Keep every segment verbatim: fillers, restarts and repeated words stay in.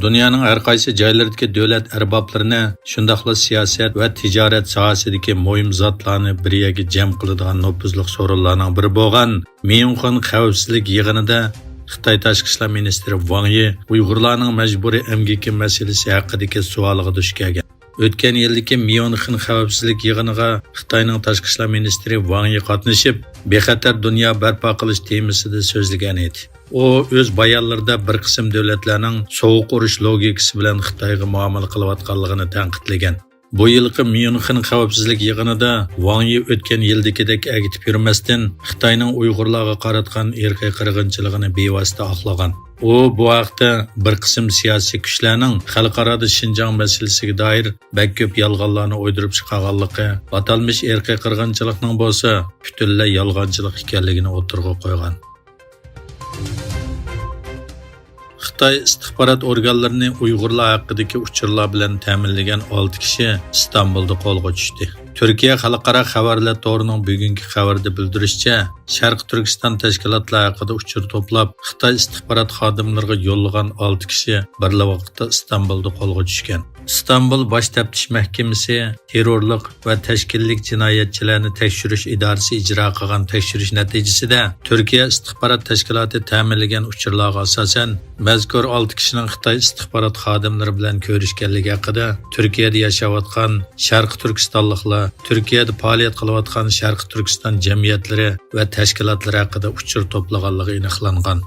دۇنيانىڭ ھەر قايسى جايلىرىدىكى دۆلەت ئەربابلىرىنى، شۇنداقلا سىياسەت ۋە تىجارەت ساھەسىدىكى مۇھىم زاتلارنى بىر يەرگە جەم قىلىدىغان نوپۇزلۇق سورۇنلارنىڭ بىرى بولغان ميۇنخېن خەۋپسىزلىك يىغىنىدا خىتاي تاشقى ئىشلار مىنىستىرى ۋاڭ يى ئۇيغۇرلارنىڭ مەجبۇرىي ئەمگىكى مەسىلىسى ھەققىدىكى سوئالغا دۇچ كەلگەن. ئۆتكەن يىلدىكى ميۇنخېن خەۋپسىزلىك يىغىنىغا خىتاينىڭ تاشقى ئىشلار مىنىستىرى ۋاڭ يى قاتنىشىپ، بىخەتەر دۇنيا بەرپا قىلىش تېمىسىدا سۆزلىگەن ئىدى. ئۇ ئۆز بايانلىرىدا بىر قىسىم دۆلەتلەرنىڭ سوغۇق ئۇرۇش لوگىكىسى بىلەن خىتايغا مۇئامىلە قىلىۋاتقانلىقىنى تەنقىدلىگەن. بۇ يىلقى ميۇنخېن خەۋپسىزلىك يىغىنىدا ۋاڭ يى ئۆتكەن يىلدىكىدەك ئەگىتىپ يۈرمەستىن، خىتاينىڭ ئۇيغۇرلارغا قاراتقان ئىرقىي قىرغىنچىلىقىنى بىۋاسىتە ئاقلىغان. ئۇ بۇ ھەقتە بىر قىسىم سىياسىي كۈچلەرنىڭ خەلقئارادا شىنجاڭ مەسىلىسىگە دائىر بەك كۆپ يالغانلارنى ئويدۇرۇپ چىقارغانلىقى، ئاتالمىش ئىرقىي قىرغىنچىلىقنىڭ بولسا پۈتۈنلەي يالغانچىلىق ئىكەنلىكىنى ئوتتۇرىغا قويغان. خىتاي ئىستىخبارات ئورگانلىرىنى ئۇيغۇرلار ھەققىدىكى ئۇچۇرلار بىلەن تەمىنلىگەن ئالتە كىشى ئىستانبۇلدا قولغا چۈشتى. تۈركىيە خەلقئارا خەۋەرلەر تورىنىڭ بۈگۈنكى خەۋىرىدە بىلدۈرۈشىچە، شەرقىي تۈركىستان تەشكىلاتلار ھەققىدە ئۇچۇر توپلاپ، خىتاي ئىستىخبارات خادىملىرىغا يوللىغان ئالتە كىشى بىرلا ۋاقىتتا ئىستانبۇلدا قولغا چۈشكەن. ئىستانبۇل باش تەپتىش مەھكىمىسى تېررورلۇق ۋە تەشكىللىك جىنايەتچىلەرنى تەكشۈرۈش ئىدارىسى ئىجرا قىلغان تەكشۈرۈش نەتىجىسىدە، تۈركىيە ئىستىخبارات تەشكىلاتى تەمىنلىگەن ئۇچۇرلارغا ئاساسەن، مەزكۇر ئالتە كىشىنىڭ خىتاي ئىستىخبارات خادىملىرى بىلەن كۆرۈشكەنلىكى ھەققىدە تۈركىيەدە ياشاۋاتقان شەرقىي تۈركىستانلىقلار، تۈركىيەدە پائالىيەت قىلىۋاتقان شەرقىي تۈركىستان جەمئىيەتلىرى ۋە تەشكىلاتلىرى ھەققىدە ئۇچۇر توپلىغانلىقى ئېنىقلانغان.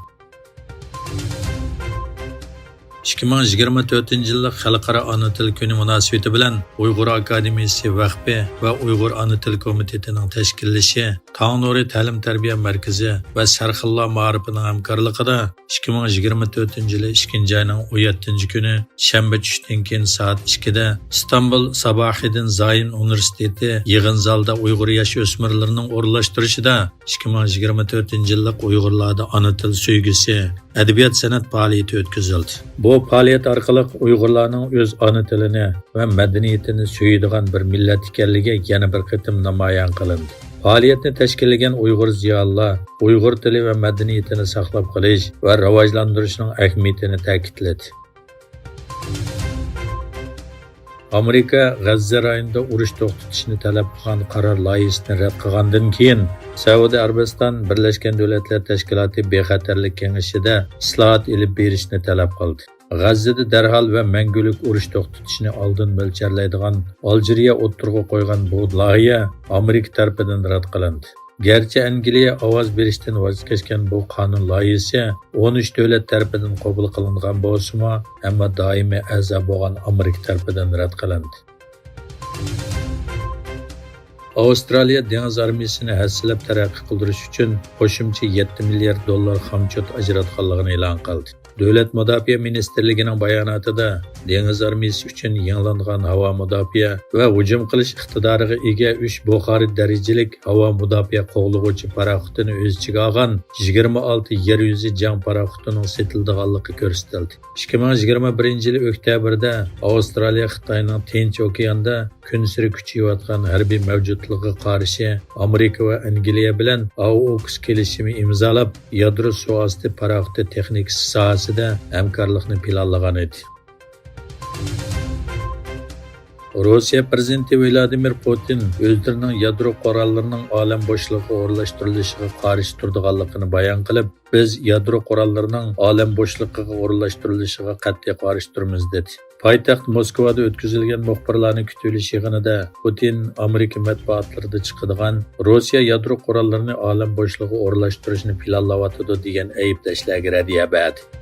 ئىككى مىڭ يىگىرمە تۆتىنچى يىللىق خەلقئارا ئانا تىل كۈنى مۇناسىۋىتى بىلەن ئۇيغۇر ئاكادېمىيىسى ۋەخپى ۋە ئۇيغۇر ئانا تىل كومىتېتىنىڭ تەشكىللىشى، تاڭ نۇرى تەلىم تەربىيە مەركىزى ۋە سەرخىللار مائارىپىنىڭ ھەمكارلىقىدا ئىككى مىڭ يىگىرمە تۆتىنچى يىلى ئىككىنچى ئاينىڭ ئون يەتتىنچى كۈنى شەنبە چۈشتىن كېيىن سائەت ئىككىدە ئىستانبۇل ساباھىدىن زايون ئۇنىۋېرسىتېتى يىغىن زالىدا ئۇيغۇر ياش ئۆسمۈرلىرىنىڭ ئورۇنلاشتۇرۇشىدا ئىككى مىڭ يىگىرمە تۆتىنچى يىللىق ئۇيغۇرلاردا ئانا تىل سۆيگۈسى، ئەدەبىيات-سەنئەت پائالىيىتى ئۆتكۈزۈلدى. بۇ پائالىيەت ئارقىلىق ئۇيغۇرلارنىڭ ئۆز ئانا تىلىنى ۋە مەدەنىيىتىنى سۆيىدىغان بىر مىللەت ئىكەنلىكى يەنە بىر قېتىم نامايان قىلىندى. پائالىيەتنى تەشكىللىگەن ئۇيغۇر زىيالىيلار ئۇيغۇر تىلى ۋە مەدەنىيىتىنى ساقلاپ قېلىش ۋە راۋاجلاندۇرۇشنىڭ ئەھمىيىتىنى تەكىتلىدى. ئامېرىكا غەززە رايونىدا ئۇرۇش توختىتىشنى تەلەپ قىلغان قارار لايىھىسىنى رەت قىلغاندىن كېيىن، سەئۇدى ئەرەبىستان بىرلەشكەن دۆلەتلەر تەشكىلاتى بىخەتەرلىك كېڭىشىدە ئىسلاھات ئېلىپ بېرىشنى تەلەپ قىلدى. غەززىدە دەرھال ۋە مەڭگۈلۈك ئۇرۇش توختىتىشنى ئالدىن مۆلچەرلەيدىغان ئالجىرىيە ئوتتۇرىغا قويغان بۇ لايىھە ئامېرىكا تەرىپىدىن رەت قىلىندى. گەرچە ئەنگلىيە ئاۋاز بېرىشتىن ۋاز كەچكەن بۇ قانۇن لايىھىسى ئون ئۈچ دۆلەت تەرىپىدىن قوبۇل قىلىنغان بولسىمۇ، ئەمما دائىمىي ئەزا بولغان ئامېرىكا تەرىپىدىن رەت قىلىندى. ئاۋسترالىيە دېڭىز ئارمىيىسىنى ھەسسىلەپ تەرەققىي قىلدۇرۇش ئۈچۈن قوشۇمچە يەتتە مىليارد دوللار خامچوت ئاجراتقانلىقىنى ئېلان قىلدى. دۆلەت مۇداپىئە مىنىستىرلىكىنىڭ باياناتىدا دېڭىز ئارمىيىسى ئۈچۈن يېڭىلانغان ھاۋا مۇداپىئە ۋە ھۇجۇم قىلىش ئىقتىدارىغا ئىگە ئۈچ بۇخارى دەرىجىلىك ھاۋا مۇداپىئە قوغلىغۇچى پاراخوتىنى ئۆز ئىچىگە ئالغان يىگىرمە ئالتە يەر يۈزى جەڭ پاراخوتىنىڭ سېتىلىدىغانلىقى كۆرسىتىلدى. ئىككى مىڭ يىگىرمە بىرىنچى يىلى ئۆكتەبىردە ئاۋسترالىيە خىتاينىڭ تىنچ ئوكياندا كۈنسېرى كۈچىيىۋاتقان ھەربىي مەۋجۇتلۇقىغا قارشى ئامېرىكا ۋە ئەنگلىيە بىلەن ئاۋۇكس كېلىشىمى ئىمزالاپ، يادرو سۇ ئاستى پاراخوتى تېخنىكىسى ساھەسىدە ھەمكارلىقنى پىلانلىغان ئىدى. روسىيە پىرېزىدېنتى ۋلادىمىر پۇتىن ئۆزلىرىنىڭ يادرو قوراللىرىنىڭ ئالەم بوشلۇقىغا ئورۇنلاشتۇرۇلۇشىغا قارشى تۇرىدىغانلىقىنى بايان قىلىپ، بىز يادرو قوراللىرىنىڭ ئالەم بوشلۇقىغا ئورۇنلاشتۇرۇلۇشىغا قەتئىي قارشى تۇرىمىز، دېدى. پايتەخت موسكۋادا ئۆتكۈزۈلگەن مۇخبىرلارنى كۈتۈۋېلىش يىغىنىدا پۇتىن ئامېرىكا مەتبۇئاتلىرىدا چىقىدىغان روسىيە يادرو قوراللىرىنى ئالەم بوشلۇقىغا ئورۇنلاشتۇرۇشنى پىلانلاۋاتىدۇ دېگەن ئەيىبلەشلەرگە رەددىيە بەردى.